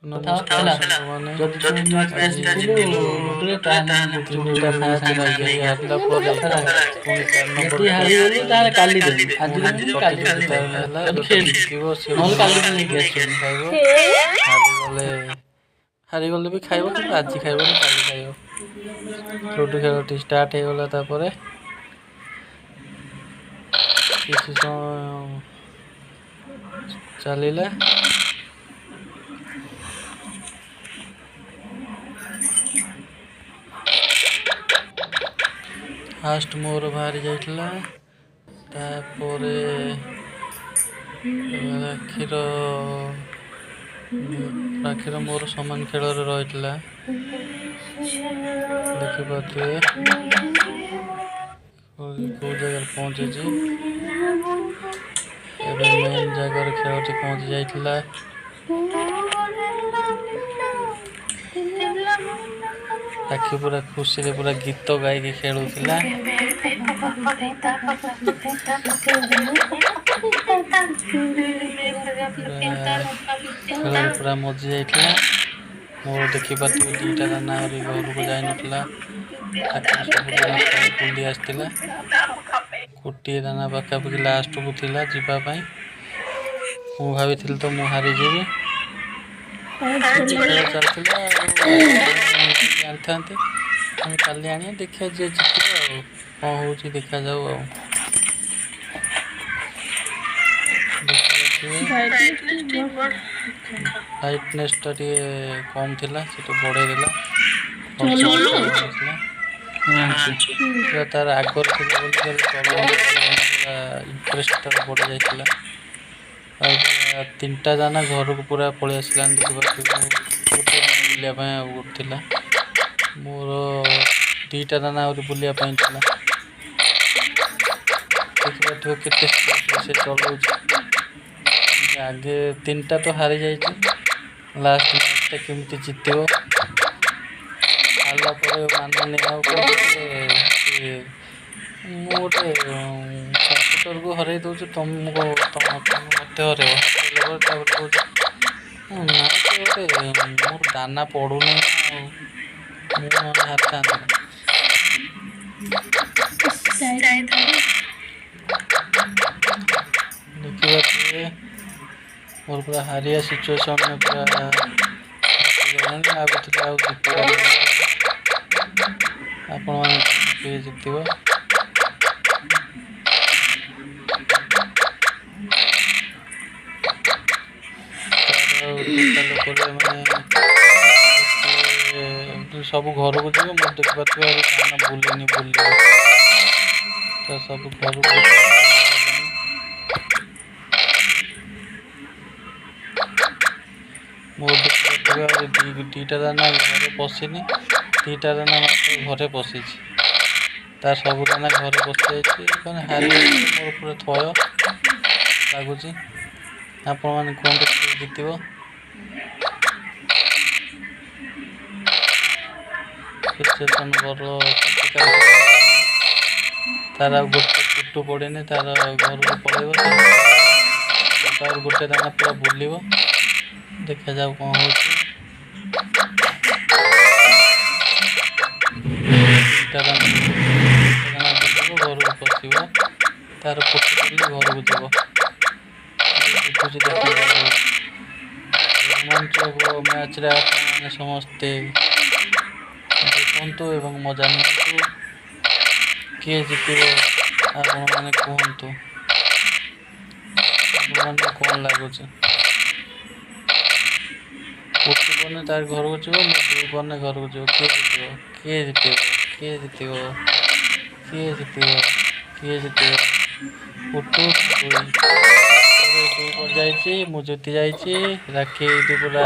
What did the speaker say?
ନମସ୍କାର ସାଙ୍ଗମାନେ। ଆଜି ତିନିଟା ମ୍ୟାଚ୍ ରାକ୍ଷୀ ହାରିଲା ପରେ ପୁଣି 4 ନମ୍ବର ପୁଣି ପ୍ରତିଯୋଗିତା ହେଲା। ଯୋଉଟା ଜିତିବ ସେ ଖାଇବ। ହାରିଗଲେ, ହାରିଗଲେ ବି ଖାଇବ, କିନ୍ତୁ ଆଜି ଖାଇବନି, କାଲି ଖାଇବ। ଲୁଡ଼ୁ ଖେଳଟି ଷ୍ଟାର୍ଟ ହେଇଗଲା। ତାପରେ କିଛି ସମୟ ଚାଲିଲା। ଫାଷ୍ଟ ମୋର ବାହାରି ଯାଇଥିଲା। ତାପରେ ରାକ୍ଷୀର ମୋର ସମାନ ଖେଳରେ ରହିଥିଲା। ଦେଖିପାରୁଥିବେ କେଉଁ ଜାଗାରେ ପହଞ୍ଚିଛି। ଏବେ ମେନ୍ ଜାଗାରେ ଖେଳଟି ପହଞ୍ଚି ଯାଇଥିଲା। ରାକ୍ଷୀ ପୁରା ଖୁସିରେ ପୁରା ଗୀତ ଗାଇକି ଖେଳୁଥିଲା। ଖେଳରେ ପୁରା ମଜି ଯାଇଥିଲା। ମୋର ଦେଖିପାରୁଥିବେ, 2ଟା ଦାନା ଆହୁରି ଘରକୁ ଯାଇନଥିଲା। ରାକ୍ଷୀର ସବୁ ଦାନା ପ୍ରାୟ ବୁଲି ଆସିଥିଲା। ଗୋଟିଏ ଦାନା ପାଖାପାଖି ଲାଷ୍ଟକୁ ଥିଲା ଯିବା ପାଇଁ। ମୁଁ ଭାବିଥିଲି ତ ମୁଁ ହାରିଯିବି। ଖେଳ ଚାଲିଥିଲା ଆଉ ଆଣିଥାନ୍ତି। ଆମେ କାଲି ଆଣିବା, ଦେଖିବା ଯିଏ ଜିତିବ ଆଉ କ'ଣ ହେଉଛି, ଦେଖାଯାଉ। ଆଉ ଦେଖିପାରୁଥିବେ, ବ୍ରାଇଟନେସ୍ଟା ଟିକେ କମ୍ ଥିଲା, ସେଟା ବଢ଼େଇ ଦେଲା। ପୁରା ତାର ଆଗରେ ଥିଲା ବୋଲି ଚଲଉନି, ପୁରା ଇଣ୍ଟରେଷ୍ଟ ତାର ବଢ଼ି ଯାଇଥିଲା। ଆଉ ପୁରା ତିନିଟା ଦାନା ଘରକୁ ପୁରା ପଳେଇ ଆସିଲାଣି। ଦେଖିପାରୁଥିବେ, ଗୋଟେ ଦାନା ବୁଲିବା ପାଇଁ ଆଉ ଗୋଟେ ଥିଲା। ମୋର 2ଟା ଦାନା ଆହୁରି ବୁଲିବା ପାଇଁ ଥିଲା। ଦେଖିପାରୁଥିବ କେତେ ସ୍ପିଡ଼ରେ ସେ ଚଲାଉଛି। ଆଗେ ତିନିଟା ତ ହାରି ଯାଇଛି, ଲାଷ୍ଟ ମ୍ୟାଚ୍ଟା କେମିତି ଜିତିବ? ହାରିଲା ପରେ ମାନୁନି ଆଉ। କହୁଛି ମୁଁ ଗୋଟେ କମ୍ପ୍ୟୁଟରକୁ ହରେଇ ଦେଉଛି, ତମକୁ ତମେ ମୋତେ ହରେଇବ? ହରେଇଲା ପରେ ତାପରେ କହୁଛି, ନା ସେ ଗୋଟେ ମୋର ଦାନା ପଡ଼ୁନି, ଆଉ ମୁଁ ନହେଲେ ହାରିଥାନ୍ତି। ଦେଖିପାରୁଥିବେ, ମୋର ପୁରା ହାରିଆ ସିଚୁଏସନ୍ ପୁରା ଗଲାଣି ଲାଗୁଥିଲା, ଆଉ ଜିତିପାରିବିନି। ଆପଣମାନେ କିଏ ଜିତିବ? ତାର ଟୋଟାଲ ଉପରେ ମାନେ ସବୁ ଘରକୁ ଯିବ। ମୁଁ ଦେଖିପାରୁଥିବେ, ଆହୁରି ଦାନା ବୁଲିନି, ବୁଲିବ ତ ସବୁ ଘରକୁ। ମୋର ଦେଖିପାରୁଥିବେ, ଆହୁରି 2ଟା ଦାନା ଘରେ ପଶିନି। 2ଟା ଦାନା ମାତ୍ର ଘରେ ପଶିଛି, ତାର ସବୁ ଦାନା ଘରେ ପଶିଯାଇଛି। ମାନେ ହାରିଯାଇଛି, ମୋର ପୁରା ଥୟ ଲାଗୁଛି। ଆପଣମାନେ କୁହନ୍ତୁ କିଏ ଜିତିବ? ସିଚୁଏସନ୍ ଭଲ କ୍ରିଟିକାଲ। ତାର ଆଉ ଗୋଟେ ପୁଟୁ ପଡ଼ିନି, ତାର ଘରକୁ ପଳେଇବ। ତାର ଗୋଟେ ଦାନା ପୁରା ବୁଲିବ। ଦେଖାଯାଉ କ'ଣ ହେଉଛି। 3ଟା ଦାନା, ଦାନା ବୁଲିବ, ଘରକୁ ପଶିବ। ତାର ପୁଟୁ ପଡ଼ିଲେ ଘରକୁ ଯିବ। ଜିତୁଛି ଦେଖାଯାଉ। ରୋମାଞ୍ଚକ ମ୍ୟାଚ୍ରେ ଆପଣମାନେ ସମସ୍ତେ ଦେଖନ୍ତୁ ଏବଂ ମଜା ନିଅନ୍ତୁ। କିଏ ଜିତିବ ଆପଣମାନେ କୁହନ୍ତୁ। ଆପଣମାନଙ୍କୁ କ'ଣ ଲାଗୁଛି? ଗୋଟେ ପଡ଼ିଲେ ତାର ଘରକୁ ଯିବ, ମୁଁ ଦୁଇ ପଡ଼ିଲେ ଘରକୁ ଯିବ। କିଏ ଜିତିବ? କିଏ ଜିତିବ? କିଏ ଜିତିବ? କିଏ ଜିତିବ? କିଏ ଜିତିବ? ପୁଟୁ ଦୁଇ, ଦୁଇ ପଡ଼ିଯାଇଛି, ମୁଁ ଜିତି ଯାଇଛି। ରାକ୍ଷୀ ଏଇଠି ପୁରା